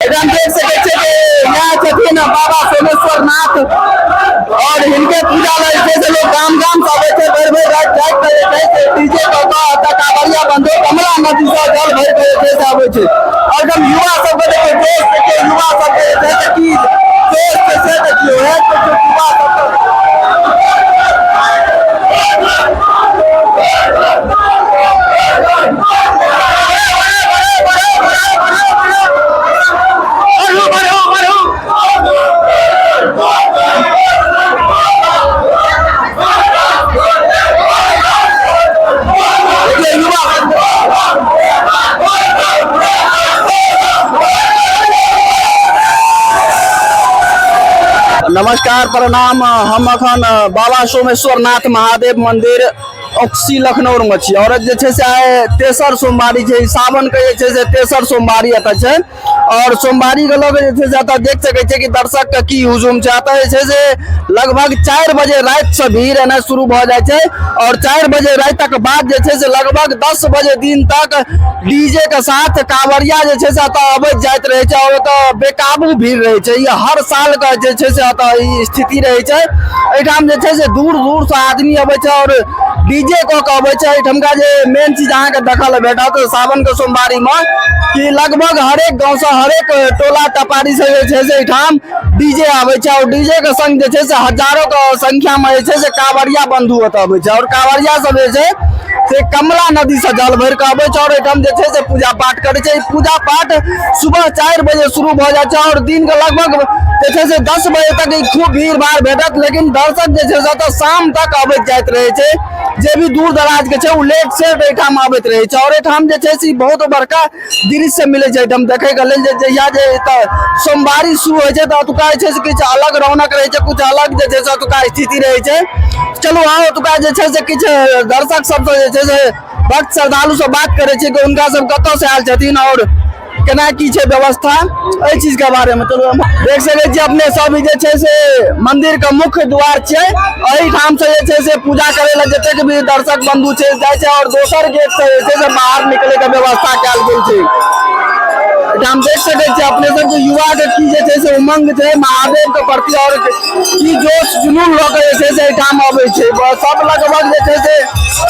एहिठाम देख सकै छियै कि यहाँ छथिन बाबा सोमेश्वर नाथ और हिनके पूजा लै छै से लोग गाम गाम से अबै छै, भरि भरि राति जागि कऽ जे छै से डीजे कऽ कऽ एतऽ कांवरिया बंधु कमला नदी से जल भरि कऽ जे छै से अबै छै। और एकदम युवा सबके देखियौ जोश, देखियौ युवा सबके जे छै से की जोश छै से देखियौ, हे देखियौ युवा सबके। बढ़ू बढ़ू बढ़ू। देखियौ युवा। नमस्कार, प्रणाम। हम अखन बाबा सोमेश्वर नाथ महादेव मंदिर ऑक्सी लखनऊ में छी और जे छै से आइ तेसर सोमवारी छै, सावन के जे छै से तेसर सोमवारी एतऽ छै। और सोमवारी के लऽ के जे छै से एतऽ देख सकै छियै कि दर्शक के की हुजूम छै। एतऽ जे छै से लगभग 4 बजे राति से भीड़ एनाइ शुरू भऽ जाइ छै और 4 बजे रातिक बाद जे छै से लगभग 10 बजे दिन तक डीजे के साथ कांवरिया जे छै से एतऽ अबैत जाइत रहै छै और एतऽ बेकाबू भीड़ रहै छै। ई हर साल के जे छै से एतऽ ई स्थिति रहै छै। एहिठाम जे छै से दूर दूर से आदमी अबै छै और डीजे कऽ के अबै छै। एहिठमका जे मेन चीज अहाँके देखऽ लए भेटत सावन के सोमवारी मे कि लगभग हरेक गाँव से हरेक टोला टपारी से जे छै से एहिठाम डीजे आबै छै और डीजे के संग जे छै से हजारों के संख्या में जे छै से कांवरिया बंधु ओतऽ अबै छै और कांवरिया सब जे छै से कमला नदी से जल भरि कऽ अबै छै और एहिठाम जे छै से पूजा पाठ करै छै। पूजा पाठ सुबह 4 बजे शुरू भऽ जाइ छै और दिन के लगभग जे छै से 10 बजे तक ई खूब भीड़ भाड़ भेटत, लेकिन दर्शक जे छै से ओतऽ शाम तक अबैत जाइत रहै छै। जे भी दूर दराज के छै ओ लेट सेट एहिठाम अबैत रहै छै और एहिठाम जे छै से बहुत बड़का दृश्य मिलै छै एहिठाम देखै के लेल। जे जहिया जे एतऽ सोमवारी शुरू होइ छै तऽ ओतुका जे छै से किछु अलग रौनक रहै छै, किछु अलग जे छै से ओतुका स्थिति रहै छै। चलू आउ ओतुका जे छै से किछु दर्शक सबसँ जे छै से भक्त श्रद्धालु से बात करै छियै कि हुनका सब कतऽ से आयल छथिन और केना की छै व्यवस्था एहि चीज के बारे में। चलू हम देख सकै छियै अपने सब जे छै से मंदिर के मुख्य द्वार छै। एहिठाम से जे छै से पूजा करे ला जतेक भी दर्शक बंधु छै जाइ छै और दोसर गेट से जे छै से बाहर निकले के व्यवस्था कयल गेल छै। एहिठाम देख सकै छियै अपने सब के युवा के की जे छै से उमंग छै महादेव के प्रति और की जोश जुनून लऽ के जे छै से एहिठाम अबै छै। सब लगभग जे छै से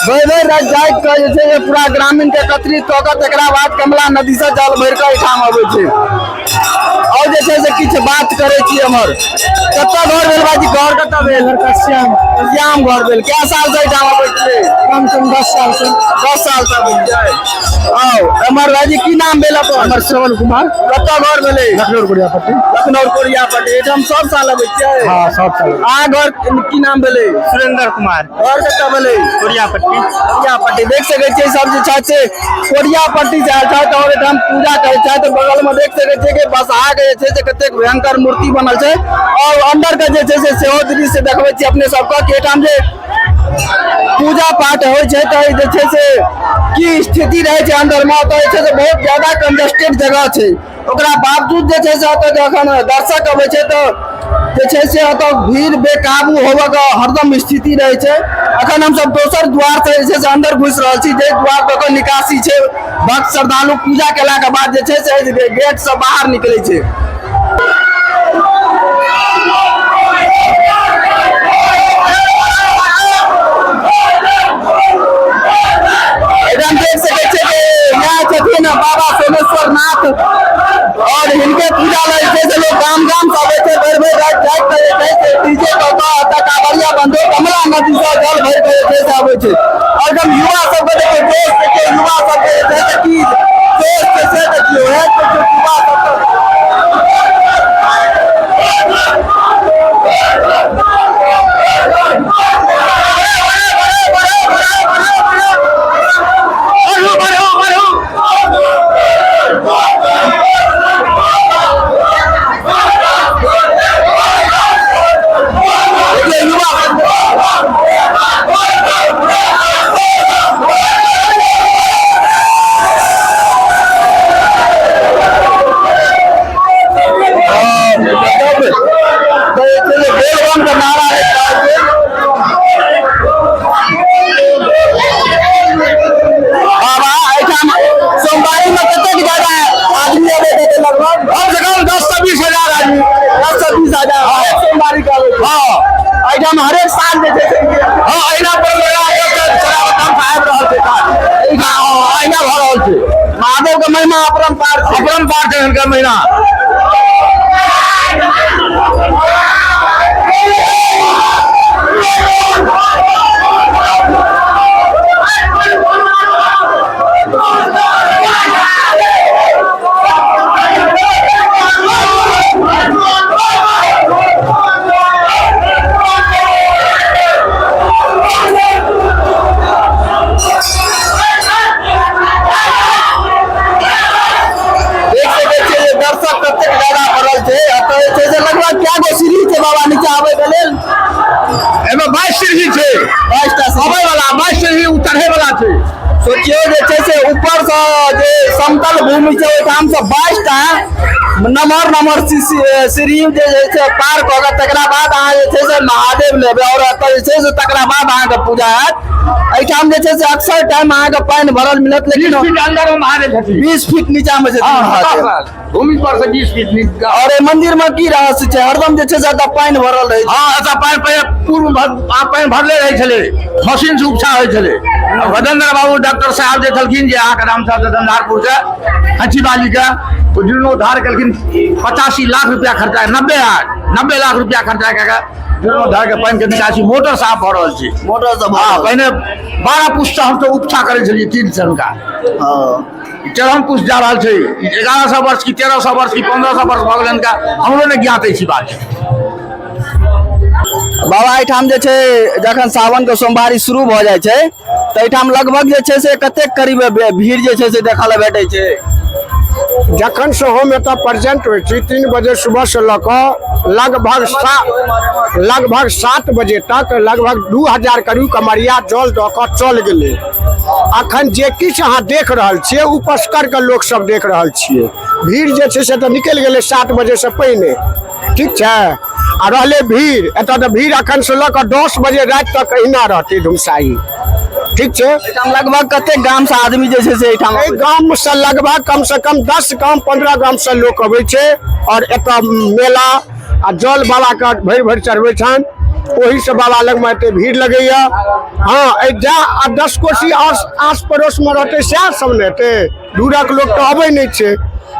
भरि भरि राति जागि कऽ जे छै से पूरा ग्रामीण के एकत्रित कऽ कऽ तकरा बाद कमला नदी से जल भरि कऽ एहिठाम अबै छै। और जे छै से किछु बात करै छी। हमर कतऽ घर भेल बाजी? घर कतऽ भेल? श्याम। श्याम घर भेल। कए साल से एहिठाम अबै छियै? कम से कम 10 साल से। 10 साल से अबै छियै। आउ एमहर भाईजी की नाम भेल अपन? हमर श्रवण कुमार। कतऽ घर भेलै? लखनऊ कोरियापट्टी। लखनऊ कोरियापट्टी। एहिठाम सब साल अबै छियै? हाँ, सब साल। अहाँ घर की नाम भेलै? सुरेंद्र कुमार। घर कतऽ भेलै? कोरियापट्टी। कोरियापट्टी। देख सकै छियै सब जे छथि से कोरियापट्टी से आयल छथि और एहिठाम पूजा करै छथि। बगल मे देख सकै छियै कि बसहा के जे छै से कतेक भयंकर मूर्ति बनल छै और अंदर के जे छै से सेहो दृश्य देखबै छी अपने सबके कि एहिठाम जे पूजा पाठ होइ छै तऽ जे छै से की स्थिति रहै छै अंदर मे। ओतऽ जे छै से बहुत ज्यादा कंजस्टेड जगह छै, ओकरा बावजूद जे छै से ओतऽ जखन दर्शक अबै छै तऽ जे छै से ओतऽ भीड़ बेकाबू होबऽ के हरदम स्थिति रहै छै। अखन हमसब दोसर द्वार से जे छै से अंदर घुसि रहल छी, जे द्वार दऽ कऽ निकासी छै। भक्त श्रद्धालु पूजा केला के बाद जे छै से गेट से बाहर निकलै छै। एहिठाम देख सकै छियै कि यहाँ छथिन बाबा सोमेश्वर नाथ और हिनके पूजा लै छै से लोग गाम गाम से अबै छै, भरि भरि राति जागि कऽ जे छै से डीजे कऽ कऽ एतऽ कांवरिया बंधु कमला नदी से जल भरि कऽ जे छै से अबै छै। और एकदम युवा सबके देखियौ जोश, देखियौ युवा सबके जे छै से की जोश छै से देखियौ, हे देखियौ युवा सबके। बढ़ू बढ़ू बढ़ू। देखियौ युवा। कम से कम 10 से 20 हजार आदमी। 10 से 20 हजार हरेक सोमवारी के आबै छै। हाँ। एहिठाम हरेक साल जे छै से हाँ, अहिना पर लगा के सनातन आबि रहल छै काज। हाँ, अहिना भऽ रहल छै। महादेव के महिमा अपरम्पार छै। अपरम्पार छै हुनकर महिमा। देख सकै छियै जे दर्शक कतेक ज्यादा भरल छै। एतऽ जे छै से लगभग कए गो सीढ़ी छै बाबा नीचा आबै के लेल? एहिमे 22 सीढ़ी छै। 22 टा सीढ़ी। अबै वाला 22 सीढ़ी, उतरे वाला छै। सोचियौ, जे छै से ऊपर सँ जे समतल भूमि छै, ओहिठाम सँ 22 टा नमहर नमहर सीढ़ी जे छै से पार कऽ के तकरा बाद अहाँ जे छै से महादेव लेबै और एतऽ जे छै से तकरा बाद अहाँके पूजा हैत। एहिठाम जे छै से अक्सर टाइम अहाँके पानि भरल मिलत, लेकिन 20 फीट अंदर मे महादेव छथिन। 20 फीट नीचा मे छथिन महादेव। भूमि पर से 20 फीट नीचा। और एहि मंदिर मे की रहस्य छै, हरदम जे छै से एतऽ पानि भरल रहै छै? हाँ, एतऽ पानि पहिले पूर्व पानि भरले रहै छलै, मशीन से उपसा होइ छलै। आ गजेन्द्र बाबू डॉक्टर साहब जे छलखिन, जे अहाँके नाम छल झंझारपुर से हंचीवाली के, ओ जीर्णोद्धार केलखिन। 85 लाख रुपया खर्चा, 90 लाख रुपया खर्चा कए के जीर्णोद्धार के पानि के निकासी मोटर साफ भऽ रहल छै। मोटर से भरल। हाँ, पहिने 12 पुस्त हमसब उपसा करै छलियै तीन सौ हुनका। 13 पुस्त जा रहल छै। 1100 वर्ष की 1300 वर्ष की 1500 वर्ष भऽ गेलै हिनका, हमरो नहि ज्ञात अछि ई बात। बाबा, एहिठाम जे छै जखन सावन के सोमवारी शुरू भऽ जाइ छै तऽ एहिठाम लगभग जे छै से कतेक करीब भीड़ जे छै से देखऽ लए भेटै छै? जखन से हम एतऽ प्रेजेंट होइ छी, 3 बजे सुबह से लऽ कऽ लगभग 7 बजे तक लगभग 2000 करीब कमरिया जल दऽ कऽ चल गेलै। अखन जे किछु अहाँ देख रहल छियै, उपस्कर के लोक सब देख रहल छियै। भीड़ जे छै से तऽ निकलि गेलै 7 बजेसँ पहिने। ठीक छै? आ रहलै भीड़ एतऽ, तऽ भीड़ अखन से लऽ कऽ 10 बजे राति तक अहिना रहतै धुमसाही। ठीक छै? एहिठाम लगभग कतेक गाम से आदमी जे छै से एहिठाम एहि आबै छै? गाम से लगभग कम से कम 10 गाम, 15 गाम से लोक अबै छै और एतऽ मेला आ जल बाबा के भरि भरि चढ़बै छनि। ओहिसँ बाबा लगमे एते भीड़ लगैया। हँ, एहि जा आ 10 कोसी आस आस पड़ोसमे रहतै सएह सब ने हेतै, दूरक लोक तऽ अबै नहि छै।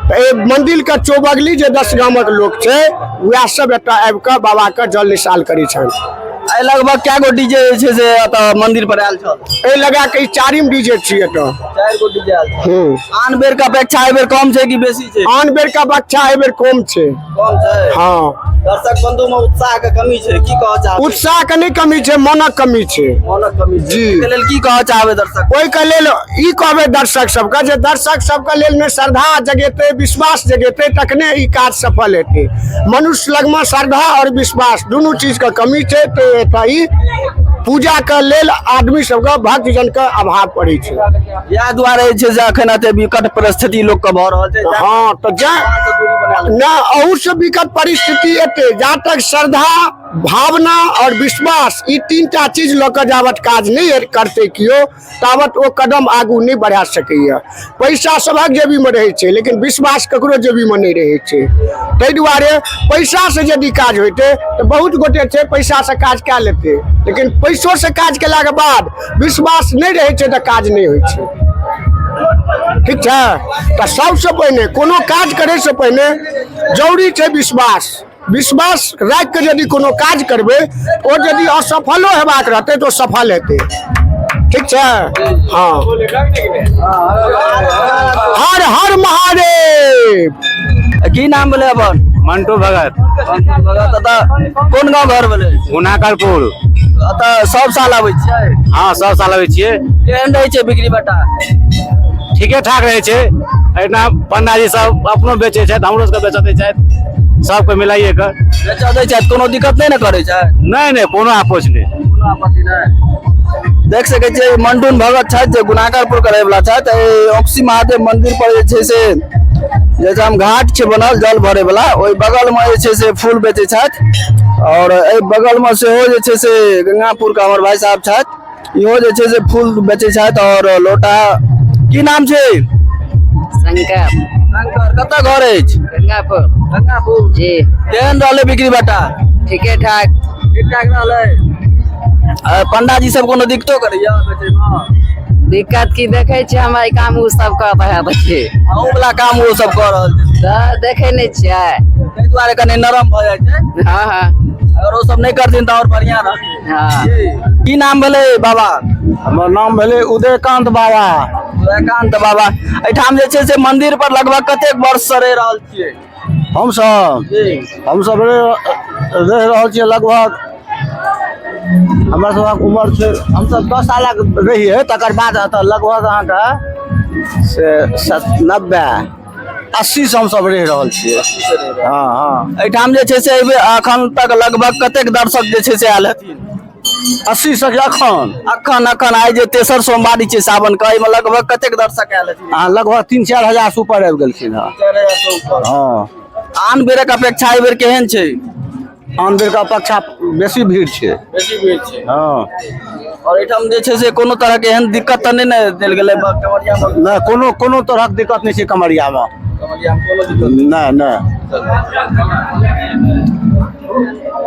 तऽ एहि मंदिरके चौबगली जे 10 गामक लोक छै, उएह सब एतऽ आबि कऽ बाबाके जल निशाल करै छनि। एहि लगभग कए गो डीजे जे छै से एतऽ मंदिर पर आयल छल? एहि लगा कऽ ई चारिम डीजे छी एतऽ। चारि गो डीजे आयल छल। हूँ। आन बेर के अपेक्षा एहि बेर कम छै कि बेसी छै? आन बेर के अपेक्षा एहि बेर कम छै। कम छै? हँ। दर्शक बंधु में उत्साह के कमी छै, की कहऽ चाहबै? उत्साह के नहि कमी छै, मनक कमी छै। मनक कमी छै। जी। एहिके लेल की कहऽ चाहबै दर्शक? ओहिके लेल ई कहबै दर्शक सबके जे दर्शक सबके लेल ने श्रद्धा जगेतै, विश्वास जगेतै, तखने ई काज सफल हेतै। मनुष्य लगमे श्रद्धा और विश्वास दुनू चीजके कमी छै, तऽ एतऽ ई पूजाके लेल आदमी सबके, भक्तजनके अभाव पड़ै छै। इएह दुआरे जे छै से अखन एते विकट परिस्थिति लोक के भऽ रहल छै। हँ, तऽ जा दूरी बना लेबै। ना, अहू से विकट परिस्थिति एतै। जा तक श्रद्धा, भावना और विश्वास, ई तीन टा चीज लऽ कऽ जाबत काज नहि करतै केओ, ताबत ओ कदम आगू नहि बढ़ा सकैए। पैसा सभक जेबीमे रहै छै, लेकिन विश्वास ककरो जेबीमे नहि रहै छै। ताहि दुआरे पैसासँ यदि काज होइतै तऽ बहुत गोटे छै पैसासँ काज कए लेतै, लेकिन पैसोसँ काज केलाके बाद विश्वास नहि रहै छै तऽ काज नहि होइ छै। ठीक छै? तऽ सबसँ पहिने कोनो काज करैसँ पहिने जरूरी छै विश्वास। विश्वास राखि कऽ यदि कोनो काज करबै, ओ यदि असफलो हेबाक रहतै तऽ ओ सफल हेतै। ठीक छै? हँ, हर हर महादेव। की नाम भेलै अपन? मंटू भगत। एतऽ कोन गाँव घर भेलै? गुनाकरपुर। एतऽ सब साल आबै छियै? हँ, सब साल अबै छियै। केहन रहै छै बिक्री बटा? ठीके ठाक रहै छै। एहिना पंडाजी सब अपनो बेचै छथि, हमरो सबके बेचऽ दै छथि, सबके मिलाइए कऽ। बेचऽ दै छथि? कोनो दिक्कत नहि ने करै छै? नहि नहि, कोनो आपस नहि। कोनो आपत्ति नहि। देख सकै छियै, मंटून भगत छथि जे गुनाकरपुर के रहै वला छथि। एहि ऑक्सी महादेव मंदिर पर जे छै से जाहिठाम घाट छै बनल जल भरे वला, ओहि बगल मे जे छै से फूल बेचै छथि। और एहि बगल मे सेहो जे छै से गंगापुर के हमर भाई साहब छथि, इहो जे छै से फूल बेचै छथि और लोटा। की नाम छै? शंकर। शंकर। कतऽ घर अछि? गंगापुर। गंगापुर जी। केहन रहलै बिक्री बटा? ठीके ठाक। ठीक ठाक रहलै। पंडाजी सब कोनो दिक्कतो करैया बेचैमे? दिक्कत की देखै छियै, हमरा ई काम ओ सब कऽ रहल छै। अहूँ वला काम ओ सब कऽ रहल छै। तऽ देखै नहि छियै? ताहि दुआरे कनि नरम भऽ जाइ छै। हँ हँ। अगर ओ सब नहि करथिन तऽ आओर बढ़िआँ रहतै। हँ। की नाम भेलै बाबा? हमर नाम भेलै उदयकांत बाबा। उदयकांत बाबा, एहिठाम जे छै से मंदिर पर लगभग कतेक वर्ष से रहि रहल छियै? हमसब हमसब रहि रहल छियै, लगभग हमर सबक उमर छै, हमसब 10 सालक रहियै, तकर बाद एतऽ लगभग अहाँके से 90 80 से हमसब रहि रहल छियै। हँ हँ। एहिठाम जे छै से एहिबेर एखन तक लगभग कतेक दर्शक जे छै से आयल हेथिन? 80 से एखन? अखन अखन आइ जे तेसर सोमवारी छै सावन के, एहिमे लगभग कतेक दर्शक आयल हेथिन? अहाँ लगभग 3-4 हजार से ऊपर आबि गेलखिन हँ। हँ। आन बेरक अपेक्षा एहि बेर केहन छै? आन बेरके अपेक्षा बेसी भीड़ छै। बेसी भीड़ छै। हँ। और एहिठाम जे छै से कोनो तरहके एहन दिक्कत तऽ नहि ने देल गेलै कमरियामे? नहि, कोनो कोनो तरहक दिक्कत नहि छै कमरियामे। कमरियामे कोनो दिक्कत नहि नहि।